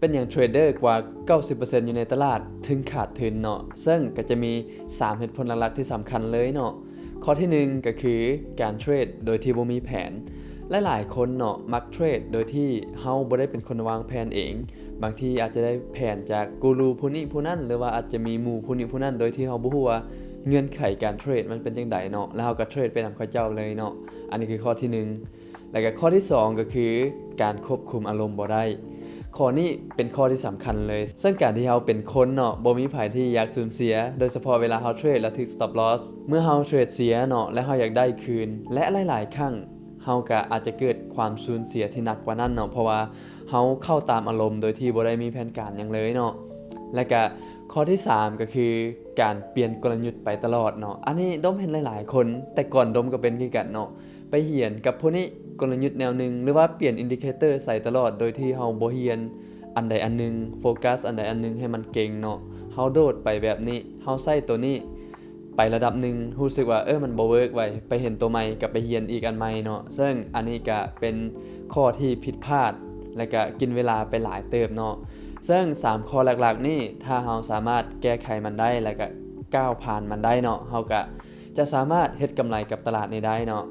ເປັນຫຍັງເທຣດເດີກວ່າເກົ້າສິບເປີເຊັນຢູ່ໃນຕະຫຼາດເຖິງຂາດທຶນເນາະ? ເຊິ່ງກໍຈະມີສາມເຫດຜົນຫຼັກໆທີ່ສຳຄັນເລີຍເນາະ. ຂໍ້ທີໜຶ່ງກໍຄືການເທຣດໂດຍທີ່ບໍ່ມີແຜນ. ຫຼາຍໆຄົນເນາະມັກເທຣດໂດຍທີ່ເຮົາບໍ່ໄດ້ເປັນຄົນວາງແຜນເອງ. ບາງທີອາດຈະໄດ້ແຜນຈາກກູຣູຜູ້ນີ້ຜູ້ນັ້ນ ຫຼືວ່າອາດຈະມີໝູ່ຜູ້ນີ້ຜູ້ນັ້ນ ໂດຍທີ່ເຮົາບໍ່ຮູ້ວ່າເງື່ອນໄຂການເທຣດມັນເປັນຈັ່ງໃດເນາະ ແລ້ວເຮົາກໍເທຣດໄປນຳເຂົາເຈົ້າເລີຍເນາະ. ອັນນີ້ຄືຂໍ້ທີໜຶ່ງ. ແລ້ວກໍຂໍ້ທີສອງກໍຄືການຄວບຄຸມອາລົມບໍ່ໄດ້. ຂໍ້ນີ້ເປັນຂໍ້ທີ່ສຳຄັນເລີຍ. ເຊິ່ງການທີ່ເຮົາເປັນຄົນເນາະ ບໍ່ມີໃຜທີ່ຢາກສູນເສຍ, ໂດຍສະເພາະເວລາເຮົາເທຣດແລ້ວຖືກ stop loss. ເມື່ອເຮົາເທຣດເສຍເນາະ ແລ້ວເຮົາຢາກໄດ້ຄືນ ແລະ ຫຼາຍໆຄັ້ງເຮົາກໍອາດຈະເກີດຄວາມສູນເສຍທີ່ໜັກກວ່ານັ້ນເນາະ ເພາະວ່າເຮົາເຂົ້າຕາມອາລົມໂດຍທີ່ບໍ່ໄດ້ມີແຜນການຫຍັງເລີຍເນາະ. ແລະກະຂໍ້ທີສາມກໍຄືການປ່ຽນກົນລະຍຸດໄປຕະຫຼອດເນາະ. ອັນນີ້ດົມເຫັນຫຼາຍໆຄົນ, ແຕ່ກ່ອນດົມກໍເປັນຄືກັນເນາະ. ໄປຮຽນກັບຜູ້ນີ້ກົນລະຍຸດແນວໜຶ່ງ ຫຼືວ່າປ່ຽນ indicator ໃສ່ຕະຫຼອດໂດຍທີ່ເຮົາບໍ່ຮຽນອັນໃດອັນໜຶ່ງ, ໂຟກັສອັນໃດອັນໜຶ່ງໃຫ້ມັນເກັ່ງເນາະ. ເຮົາໂດດໄປແບບນີ້, ເຮົາໃຊ້ໂຕນີ້ໄປລະດັບໜຶ່ງ, ຮູ້ສຶກວ່າ ເອີ ມັນບໍ່ເວີກໄວ້, ໄປເຫັນໂຕໃໝ່ກໍໄປຮຽນອີກອັນໃໝ່ເນາະ. ເຊິ່ງອັນນີ້ກະເປັນຂໍ້ທີ່ຜິດພາດ ແລະກະກິນເວລາໄປຫຼາຍເຕີບເນາະ. ເຊິ່ງສາມຂໍ້ຫຼັກໆນີ້ ຖ້າເຮົາສາມາດແກ້ໄຂມັນໄດ້ ແລະກະກ້າວຜ່ານມັນໄດ້ເນາະ, ເຮົາກະຈະສາມາດເຮັດກຳໄລກັບຕະຫຼາດນີ້ໄດ້ເນາະ.